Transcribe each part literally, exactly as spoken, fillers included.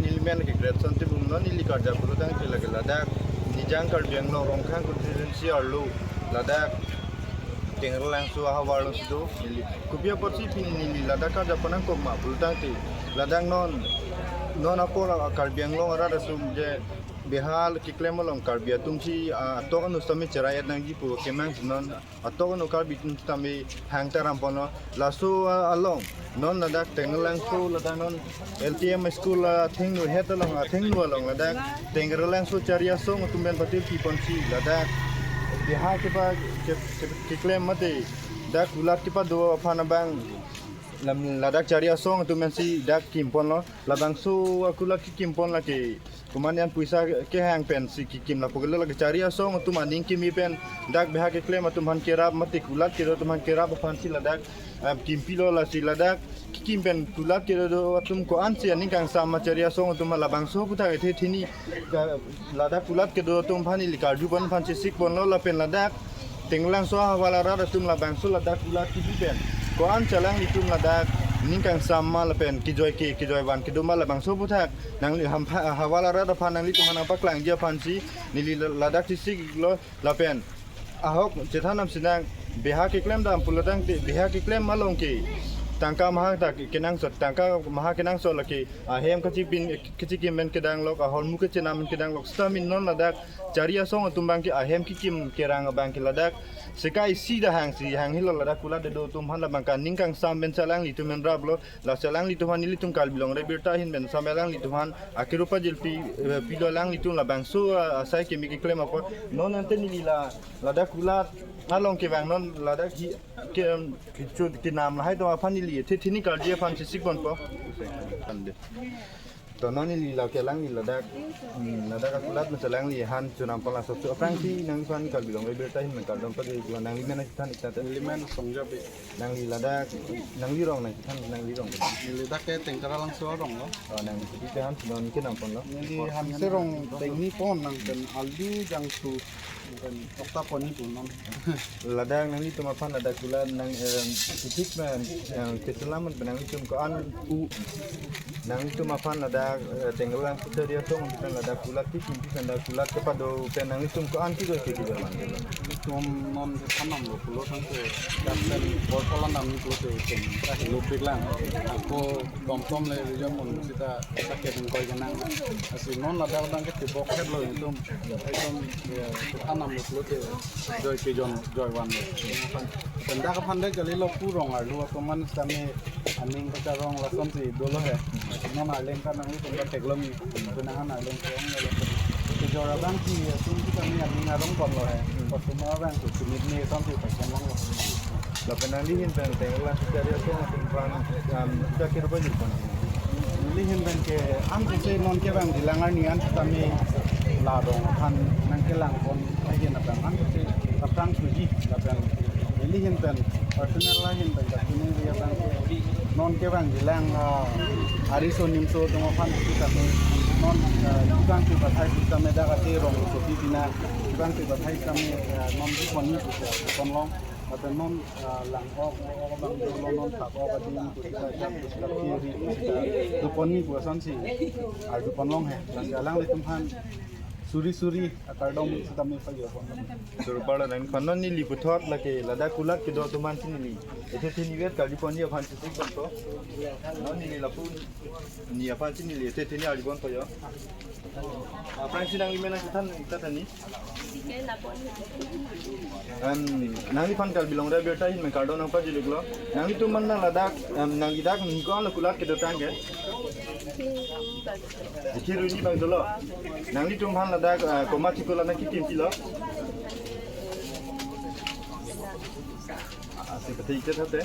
Neli men ke Greatson Timung, non neli karja pulotangte lake ladak Nijang Karbi Anglong Rongkhang constituency arlo ladak Tengralangso ahavar alongsi do neli. Kopi apotsi pini neli ladak karja panangkok ma pulotangte, ladak non, non apor Karbi Anglong arat atum je beha keklem along Karbi atumsi, ah, atok anu sitame cherai-et nangji pu kemang non atok anu Karbi atum sitame hang taram ponlo. Laso, ah, along non ladak Tengralangso, ladak non L P M school athengno het along, athengno along ladak Tengralangso Chari Asong atum pen patir pi ponsi ladak beha kepa, ke, ke, keklem mate dak kulat kepado aphan abang lam, ladak Chari Asong atum pensi dak kim ponlo. Labangso akulat kekim pon lake komandan puisa kehang pensi kekim lapu kelo, lake Chari Asong atum aning kimi pen dak beha keklem atum aphan kerap mate kulat kedo atum aphan kerap aphansi ladak, eh, kimpilo. Lasi ladak kekim pen kulat kedo atum ko-ansi aning kangsam ma Chari Asong atum labangso aphuthak ethe thini ka-, ladak kulat kedo atum aphan ili karju pon aphan chesik ponlo lapen ladak Tengralangso ahavar arat atum labangso ladak kulat kepi pen ko-an si alanglitum ladak ning kangsam ma lapen kejoi ke, kejoi van kedo ma labangso aphuthak nangli ham pha-, ahavar arat aphan nanglitum aphan nangpaklangji aphansi neli la-, ladak chesiklo lapen ahok chethan damsi nang beha keklem dam pulotangte beha keklem along ke tangka maha ta kenangsot, tangka maha kenangsot lake ahem kachipin, kachikim pen kedanglok, ahormu kachenam pen kedanglok sitame non ladak Chari Asong atum abang ke ahem kekim kerang abang ke ladak sekai isi dah hangsi hang helo, ladak kulat kedo atum aphan labang kaning kangsam pensi alanglitum pen raplo. Lasi alanglitum aphan nelitum Karbi Longri Abirta ahin pen same alanglitum aphan akirupa jilpi, eh, pilo alanglitum labangso, ah, asai keme keklem apot. Non ante neli la, ladak kulat along kevang non ladak hi, ke, em, kecho kenam lahai atum aphan neli ethe thini karju aphan chesik ponpo. To non neli lake alangli ladak, hmm, ladak akulat masa alangli han chonam pala sokso aphrangsi nangphan Karbi Longri Abirta ahin pen kardom pajirlo, nangli men nangchethan ik tha te. Neli men Songja Bey. Nangli ladak, nangli rong nangchethan, nangli rong. Neli dak ke Tengralangso arong lo. Oh, nangli kopi pen han si non kenam ponlo. Neli Hanse Rong Tengni pon nang pen Aldu Jangsu pen Okta pon ni pon non. Ladak nanglitum aphan ladak kulat nang, em, titik pen, em, keselam pen nanglitum ko-an u, nanglitum aphan ladak, eh, Tengralangso Chari Asong pen ladak kulat kekim pen ladak kulat kepado pen nanglitum ko-an kejoi ke kejoi man. Nelitum non ke thanam lo pulotangte dak pen bor pholan dam ni pulote pen ta helo pik lang. Ako domtom le rijom mon sita sakit koi kenang. Lasi non ladak abang ke tibok het lo itum. Itum, ya, thanam lo pulote joi ke jon joi van lo. Pen dak aphan de kali lo pu rong arlo atum aphan sitame aning kacharong lasonsi dolo he. Non arleng kan nanglitum ta theklong ni. Pen nang arleng kong lo. Kejor abang si atum sitame aning arong ponlo he. Customer abang si chimit ni asonsi pachon longlo. Lapen nangli ahin pen Tengralangso Chari Asong atum aphan, um, dak kirupa jilpon. Neli ahin pen ke an kese non kevangjilang arni an sitame la rong aphan nangkelang pon ahin abang an kese aphrang suji lapen neli ahin pen personal ahin pen kachini ri abang non kevangjilang, ah, ariso nimso atum aphan sitame non, ah, kevang kepathai sitame dak ate rong kopi pina kevang kepathai sitame, ah, non jipon ni pon long. Lapen non, ah, lang-ok, ok abang dolo non thak-ok adim pu sita jam pu sita kiri pu sita dopon ni pu asonsi arju pon long he. Lasi alanglitum aphan suri suri akardom sitame pajir pon long. Suri pala nangphan non neli puthot lake ladak kulat kedo atum aphan si neli ethe thini vet karju pon ni aphan chesik ponpo. Non neli lapu ni aphan si neli ethe thini arju ponpo yo. Aphrangsi nangli men nangchethan ik tha ni. Em, nangliphan Karbi Longri Abirta ahin pen kardom nangpajirlo. Nanglitum aphan ladak, em, nangli dak ni ko-an lo kulat kedotang ke? Ikhi runi abang dolo. Nanglitum aphan ladak, eh, komat si kulat nangkekim pilo? Ah, si pati ik tha te.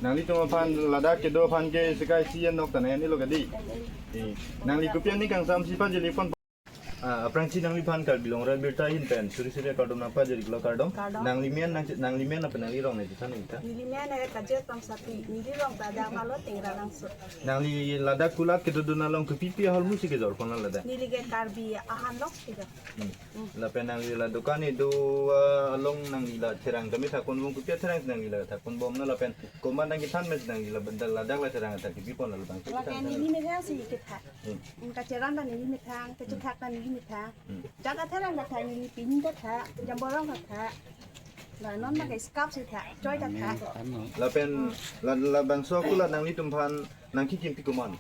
Nanglitum aphan ladak kedo aphan ke sekai isi anok ta nang-en-iklo kedi. Eh, nangli kopi aning kangsam si pajirpon. Ah, aphrangsi nangliphan Karbi Longri Abirta ahin pen suri suri akardom nangpajir-iklo, kardom. Kardom. Nangli men nang, nangli men lapen nangli rong nangchethan nang ta. Neli men Kajir Tomsapi, neli rong ta dak Malo Tengralangso. Nangli ladak kulat kedodun along kopipi ahormu si kejor pon ladak? Neli ke Karbi ahan lok si kejor. Hmm. Lapen nangli la dokan kedo, ah, along nangli la therang tame thak ponbom, kopi atherang si nangli la thak ponbomlo lapen komat nangkethan mes nangli la ladak la therang ta kopi pon labang? Lake neli methang si kethan. Hmm. Hmm, kacheran ta neli methang, kachethak ta neli methang. Hmm. Jat atherang ta thak, neli pin ta thak, jamborong ta thak. La non ma ke scarf si thak, choi ta thak. Lapen la, labangso kulat nanglitum aphan nangkekimpi komat?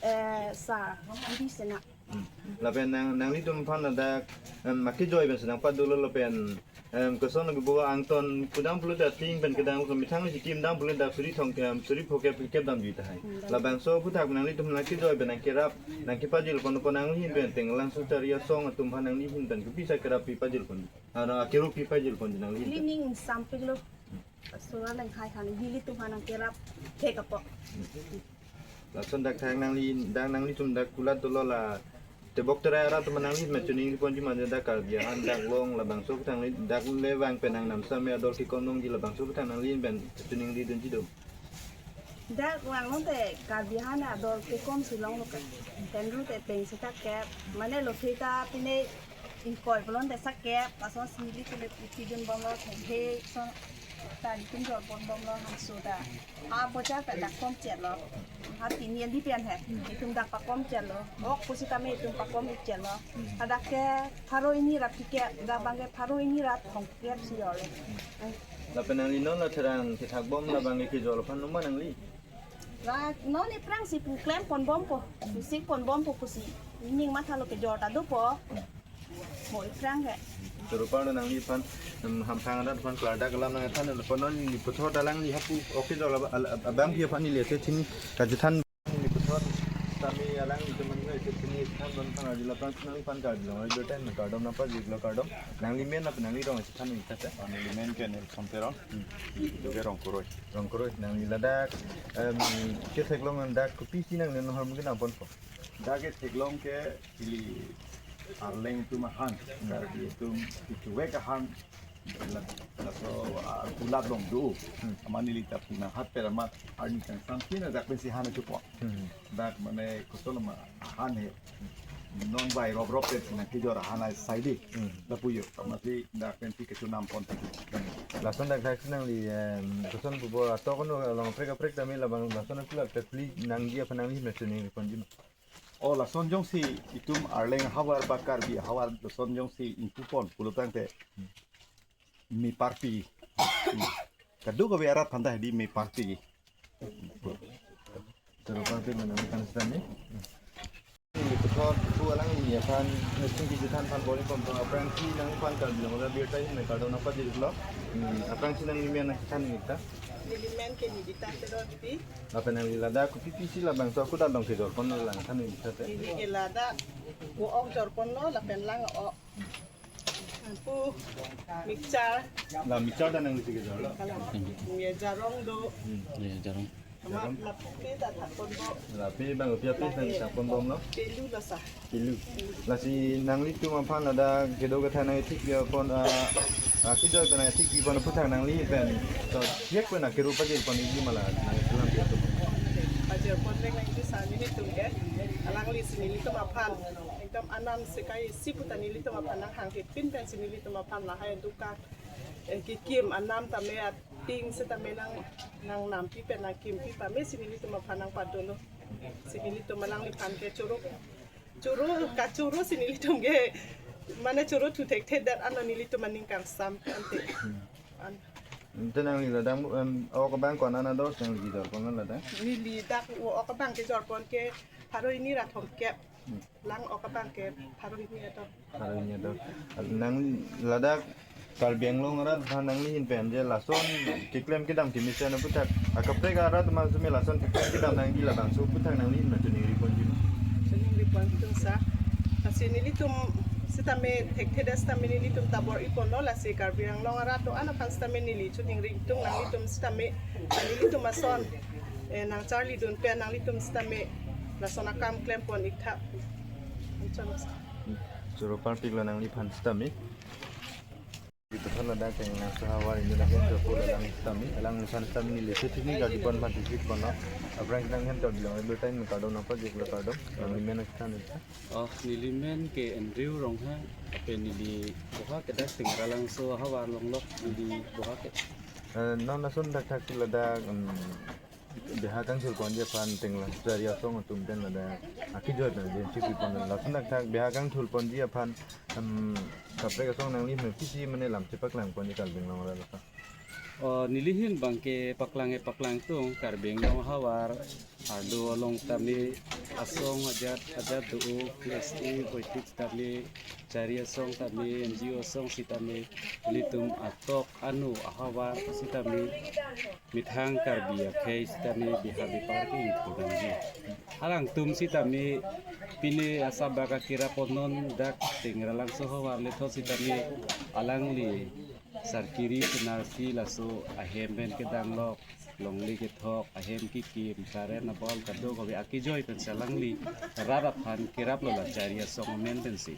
Eh, sir, hindi sena. Hmm. Lapen nang, nanglitum aphan ladak, em, ma kejoi pen si nangpadolo lapen, em, koson lagi bo angton kedam pulote ating pen kedam, kemethang si kim dam pulote dak suri thong, em, suri phokep kep damji tahai. Hmm. Labangso aphuthak nanglitum nangkejoi pen nangkerap, nangkepajir pon pon nangli ahin pen Tengralangso Chari Asong atum aphan nangli ahin pen kopisa kerap pipajir pon? Ara kerap pipajir pon nangli ahin pen? Neli ning ingsampiklo. Sura lenghai han nelitum aphan nangkerap thek apot. Lason dak thang nangli, dak nanglitum dak kulat dolo la tebok terai arat atum nangli met choningri ponji ma, dak Karbi ahan dak long labangso aphuthak nangli dak le vang pen nangnam same ador kekom longji, labangso aphuthak nangli pen choningri dunji do? Dak vang longte Karbi ahan ador kekom si longlo ke. Tenru te peng si thak kep, mane lo theta pine ingkoi pulote sak kep, lason si nelitum le pidun bomlo, thenghe son ta nelitum jor pon bomlo, hanso ta. A bojar pen dak kom chetlo. Ha tini andi pen he. Itum dak pakom chetlo. Ok pusitame itum pakom ik chetlo. Hadak ke pharo hini ra phlikep, dak abang ke pharo hini ra thomkep si jorlo. Lapen nangli non la therang kethak bom labang ke kejor aphan numa nangli? La non aphrangsi pu klem pon bompo, pu sik pon bompo pusi. Ning mathalo kejor ta dopo. Mo aphrang ke. Choro palo nangliphan, em, hamphang arat aphan klardak alam nangthan, lapen non neli puthot alangli hapu ok kejor la, al-, al-, abang aphi aphan neli ase chini kachethan. Neli puthot tame alanglitum aphan ase chini than don aphan ajila aphrangsi nangliphan Karbi Longri Abirta ahin pen kardom nangpajir-iklo, kardom. Nangli men lapen nangli rong nangchethan nang ta. Neli men ke Nelson Teron. Hmm. Neli ke Rongkoroi. Rongkoroi, nangli ladak, em, ketheklong dak kopisi nangli ahormu kenam ponpo? Dak ketheklong ke ili Arleng atum ahan, Karbi atum kechevek ahan, la, laso, ah, kulat along do. Hmm. Amat neli ta puna hat per amat arni kangsampi na dak pensi han chupon. Hmm. Dak mane koson ma ahan he. Non bai rop rop pensi nangkejor ahan ai saidi. Hmm. Lapu jo, amatsi dak pensi kechonam pon. Lason dak dak nangli, em, koson pupo atok no along kaprek kaprek tame labang lason kulat kepli nangji aphan nangli met choningri ponji ma? O lason jongsi itum Arleng ahavar ba Karbi ahavar lason jongsi ingpu pon pulo tangte meparpi. Kadokave arat aphan ta hedi meparpi. Choro parpi mana kan sitame. Neli puthot pu alangli aphan nelitum kachethan aphan bor-i pon aphrangsi nangliphan Karbi Longri Abirta ahin pen kardom nangpajir-iklo. Hmm, aphrangsi nangli men nangchethan nang ta. Neli men ke Nidita Teronpi. Lapen nangli ladak kopipisi labangso kulat along kejor pon nangthan nang ta? Neli ke ladak o-ok jor ponlo lapen lang o-ok pu mixture. La mixture ta nangli si kejorlo? Kalang. Neli jarong do. Hmm. Ya, jarong. Amat lapu ta thak ponbom. Lapu abang kopi api nangthak ponbomlo? Pelu lasa. Pelu. Lasi nanglitum aphan ladak kedo kethan nangthik pon, ah, ah, kejoi pen nangthik pon aphuthak nangli pen. So, jek pen nangkerup pajir pon nangji ma la nangselam pi atum? Pajir pon nangji sa nelitum ke. Alanglisi nelitum aphan ekdom anam sekai isi pu ta nelitum aphan nanghanghe pin pensi nelitum aphan lahai dukan, eh, kekim anam tame ating setame nang, nangnampi pen nangkimpi pame si nelitum aphan nangpadolo. Si nelitum alangliphan ke choro, choro, kachoro si nelitum ke, mane choro thu thekthe det ano nelitum aning kangsam ante. An. Ante nangli ladak, em, o-ok abang ko-an an ador nangli kejor pon ladak? Neli dak o-ok abang kejor pon ke pharo hini ra thomkep. Hmm. Lang o-ok abang ke pharo hini ador. Pharo hini ador. Nang ladak Karbi Anglong arat aphan nangli ahin pen je lason keklem kedam kemesen aphuthak, akaprek arat atum sitame lason keklem kedam nangji labangso aphuthak nangli ahin pen choningri ponji ma? Choningri pon tung sa. Lasi nelitum sitame thekthe det sitame nelitum ta bor-i ponlo, lasi Karbi Anglong arat do-an aphan sitame neli choningri tung, nanglitum sitame, nanglitum ason, eh, nangcharlidun pen nanglitum sitame lason akam klem pon ik tha. Anchot sa. Choro parpik lo nangliphan sitame. Itu kan ada kayak nasa hawa ini dah kan joko alang sitame, alang san sitame neli sitini gagi pon mati sik pon. Aphrang kita kan kalau bilang lebih time kalau napa juga kalau dong. Nanglimen sitame. Oh, nelimen ke Andrew Ronghang, lapen neli Boha ke dak Tengralangso ahavar along lo, neli Boha ke. Eh, non lason thakthak si ladak, em, biha kangthul ponji aphan Tengralangso Chari Asong atum pen ladak akejoi pen jin chikri pon lason thakthak biha kangthul ponji aphan, em, kaprek asong nangli mepisi mane lam chepaklang ponji Karbi Anglong arat lo. Oh, nelihin abang ke paklang e paklang tung Karbi Anglong ahavar arlo along tame asong ajat ajat do, P S A, politik tame, Chari Asong tame, N G O asong sitame, ilitum atok anu ahavar sitame, methang Karbi akhei sitame biha bepar ke ingthur nangji. Alangtum sitame pine asabak akirap pon non dak Tengralangso ahavar lethot sitame alangli Sarkiri Senarsi laso ahem pen kedang lok, longle kethok, ahem kekim, current abulb kadokave akejoi pensi alangli rat aphan kirap lo la Chari Asong amen pensi.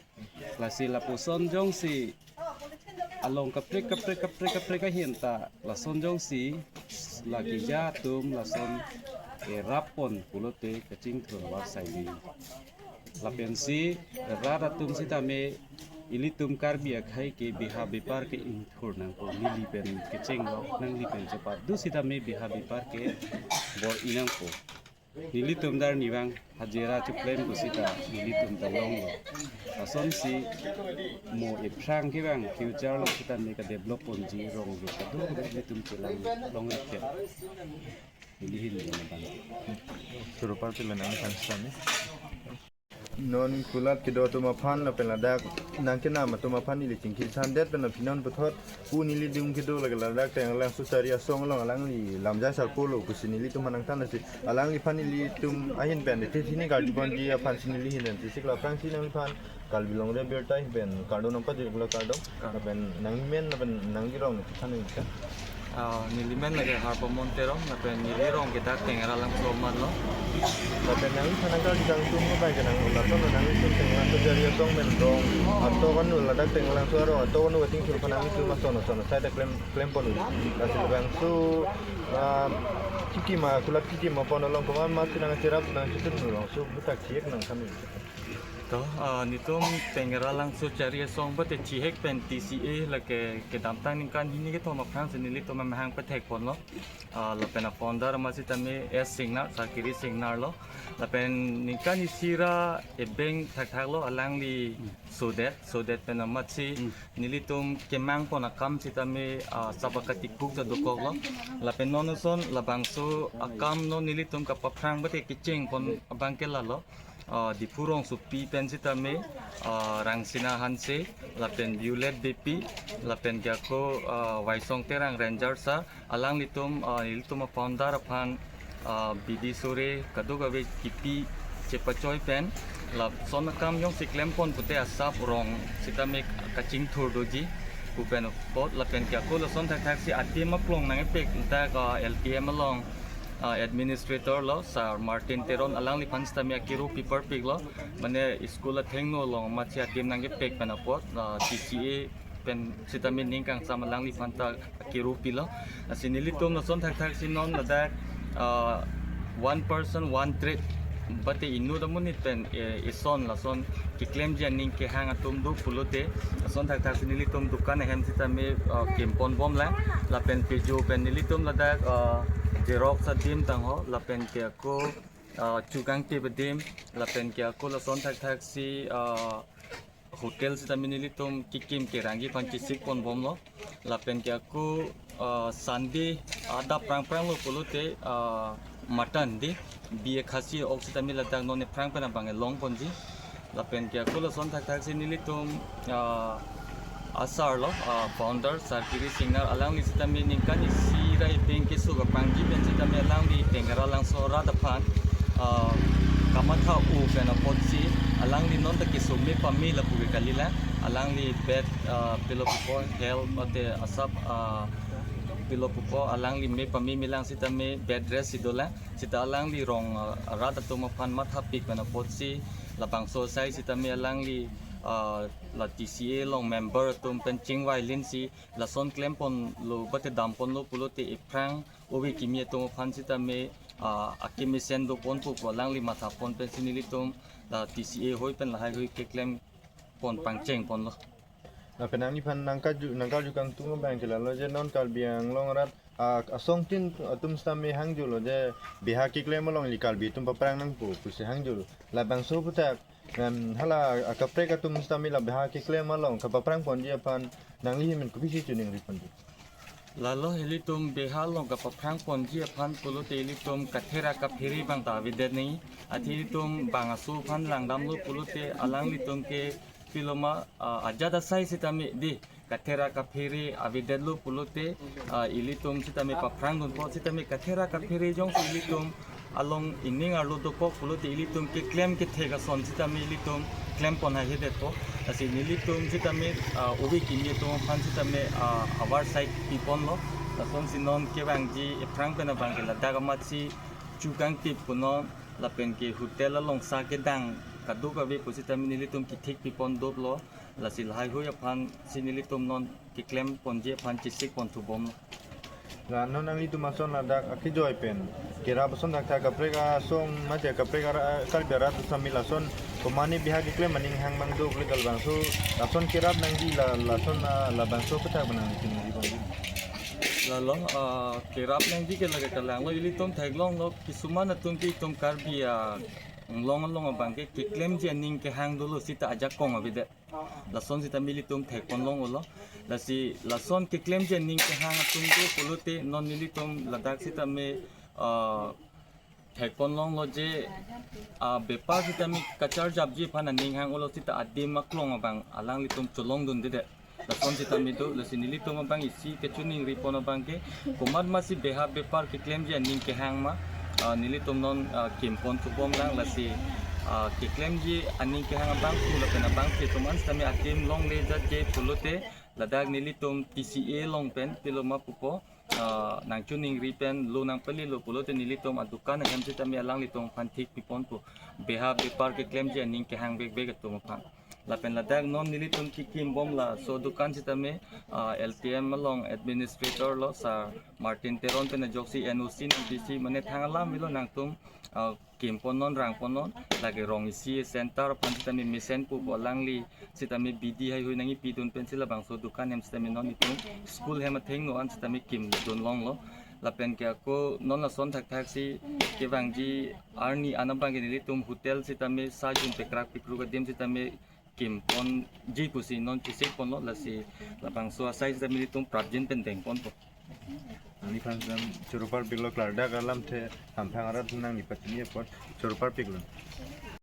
Lasi lapuson jongsi along kaprek kaprek kaprek kaprek ahin ta lason jongsi la keja atum lason, eh, rap pon pulote kachingthur war sai di. Lapensi rat atum sitame ilitum Karbi akhei ke biha bepar ke ingthur nangpo, neli pen kecheng lo, nangli pen chepat do sitame biha bepar ke bor-i nangpo. Nelitum dar nivang hajira cheplem ko sita nelitum ta longlo. Lasonsi mo ephrang kevang future lo sitame ka develop ponji rong lo kadokave nelitum chelang long rakyat. Nelihin neli abang. Choro parpik lo nangliphan sitame. Non kulat kedo atum aphan lapen ladak nangkenam atum aphan neli chingki sandet pen aphi non puthot pu nelitum kedo lake ladak Tengralangso Chari Asong along alangli lamjai sarpo lo pusi nelitum aphan nangthan lasi alangliphan nelitum ahin pen de sitini gagi ponji aphansi nelihin pen sisik lo aphrangsi nangliphan Karbi Longri Abirta ahin pen kardom nangpajir lo kardom. Lapen nangmen lapen nangli rong ni than ni. Ah, nelimen lake Harpamon Teron, lapen neli rong ke dak Tengralangso amat lo. Lapen nangliphan nangkarju kangtum ko bai ke nang lason nanglitum Tengralangso Chari Asong pen rong atok anu ladak Tengralangso arong atok anu kachingthur aphan nanglitum ason ason asai ta klem klem pon. Lasi labangso, ah, kekim a kulat kekim apon along komat masi nangcherap nangchetun along so butak chiek nangkami. To, ah, nelitum Tengralangso Chari Asong bate chihek pen T C A lake kedamtang ningkan hini kethom aphrangsi nelitum amahang pathek ponlo. Ah, lapen a founder amat sitame S Singnar, Sarkiri Singnar lo. Lapen ningkan isi ra ebeng thakthak lo alangli sodet, sodet pen amatsi nelitum kemang pon akam sitame, ah, sabak katikuk ta dokok lo. Lapen non ason labangso akam non nelitum kapaphrang bate kecheng pon abang ke lalo. Ah, Diphu rongsopi pen sitame, ah, Rangsina Hanse, lapen Violet Beypi, lapen ke ako, ah, Waisong Terang Ranger sir, alanglitum, ah, ilitum a founder aphan, ah, bidi sore kadokave kipi chepachoi pen, lason akam jongsi klem pon pute asap rong sitame kachingthur doji pu pen apot, lapen ke ako lason thakthaksi adim aplong nangkepek dak, ah, L P M along, ah, administrator lo, Sir Martin Teron, alangliphan sitame akiru piper pik lo, mane school athengno along amatsi adim nangkepek pen apot, ah, T C A pen sitame ning kangsam alangliphan ta akiru pilo. Lasi nelitum lason thakthaksi non ladak, ah, one person, one trade, bate inut amonit pen, eh, ison lason keklemji aning kehang atum do pulote, lason thakthaksi nelitum dukan ahem sitame, ah, kim pon bomlang, lapen pejo pen nelitum ladak, ah, Xerox adim tangho, lapen ke ako, ah, chukang te adim, lapen ke ako lason thakthaksi, ah, hotel sitame nelitum kekim kerangji aphan chesik pon bomlo, lapen ke ako, ah, Sunday adap prangprang lo pulote, ah, mutton di, bia khasi ok sitame ladak non ephrang pen abang elong ponji. Lapen ke ako lason thakthaksi nelitum, ah, asar lo, ah, founder Sarkiri Singnar, alangli sitame ningkan isi ra ebeng keso kapangji pen sitame alangli Tengralangso arat aphan, ah, kamatha u pen apotsi alangli non ta keso me pame lapu ke kalilang, alangli bed, ah, pilo pupo, health mate asap, ah, pilo pupo, alangli me pame melang sitame bed rest si dolang. Sita alangli rong, ah, arat atum aphan mathapik pen apotsi labangso asai sitame alangli, ah, la T C A along member atum pen chingvai linsi lason klempon lo bate dampon lo pulote ephrang ove kimi atum aphan sitame, ah, akemesen doponpo pu alangli mathapon pensi nelitum la T C A hoi pen lahai hoi keklempon pangchengponlo. Lapen nangliphan nangkarju nangkarju kangtung abang ke lalo je non Karbi Anglong arat, ah, asongtin atum sitame hangjolo je beha keklem along ili Karbi atum paphrang nangpo pusi hangjolo. Labangso aphuthak, em, hala akaprek atum sitame la beha keklem along kapaphrangponji aphan nangli ahin pen kopisi choningriponji? Lalo ilitum beha along kapaphrangponji aphan pulote ilitum kathera kaphere abang ta avedet nangji. Athe ilitum bang aso aphan langdamlo pulote alanglitum ke piloma, ah, ajat asai sitame dei kathera kaphere avedetlo pulote, ah, ilitum sitame paphrangdunpo sitame kathera kaphere jongsi ilitum along ining arlo dokok pulote ilitum keklem kethek ason sitame ilitum klempon haihe detpo. Lasi nelitum sitame, ah, ove kimi atum aphan sitame, ah, avar side piponlo. Lasonsi non kevangji ephrang pen abang ke ladak amatsi chukangtip punon lapen ke hotel along sa kedang kadokave pusitame nelitum kethik pipon doplo. Lasi lahai hoi aphansi nelitum non keklemponji aphan chesikpon thubomlo. La non nanglitum ason ladak akejoi pen kerap ason thakthak kaprek asong mate kaprek ara Karbi arat sitame lason komane beha keklem aning hang abang do kle dal bangso lason kerap nangji la lason, ah, labangso aphuthak abang nangli chiningri abang. Lalo, ah, kerap nangji ke lake kalanglo ilitum theklonglo kisuman atum ke itum Karbi, ah, Anglong along abang ke keklemji aning kehang dolo sita ajakong avedet. Lason sitame ilitum thekponlonglo. Lasi lason keklemji aning kehang atum do pulote non nelitum ladak sitame, ah, thekponlonglo je, ah, bepar sitame kacharjapji aphan aning hanglo sita adim aklong abang alanglitum cholongdundedet. Lason sitame do, lasi nelitum abang isi kechoningripon abang ke komat masi beha bepar keklemji aning kehang ma, ah, nelitum non, ah, kimpon thubomlang. Lasi, ah, keklemji aning kehang abang pu lapen abang ke komat sitame adim longle jat ke pulote ladak nelitum T C A along pen piloma pupo, ah, nangchoningri pen lo nangpalilo pulote nelitum adukan ahem sitame alanglitum aphan thik piponpo, beha bepar keklemji aning kehang vekvek atum aphan. Lapen ladak non nelitum kekimbom laso dukan sitame, ah, L T M along administrator lo Sir Martin Teron pen ajoksi N O C nangpisi mane thang alam avelo nangtum, ah, kimponnon rangponnon, lake rong isi center aphan sitame mesenpo pu alangli sitame bidi haihui nangkipidun pensi labangso dukan hem sitame non itum school hem athengno an sitame kimdunlonglo. Lapen ke ako non lason thakthaksi kevangji arni an abang ke nelitum hotel sitame sajun pekrak pekruk adim sitame kimponji pusi non chesikponlo. Lasi labangso asai sitame nelitum prapjin pen dengponpo. Nangliphan sitame choro parpiklo klardak alamthe hamphang arat nangli pachini apot choro parpiklo.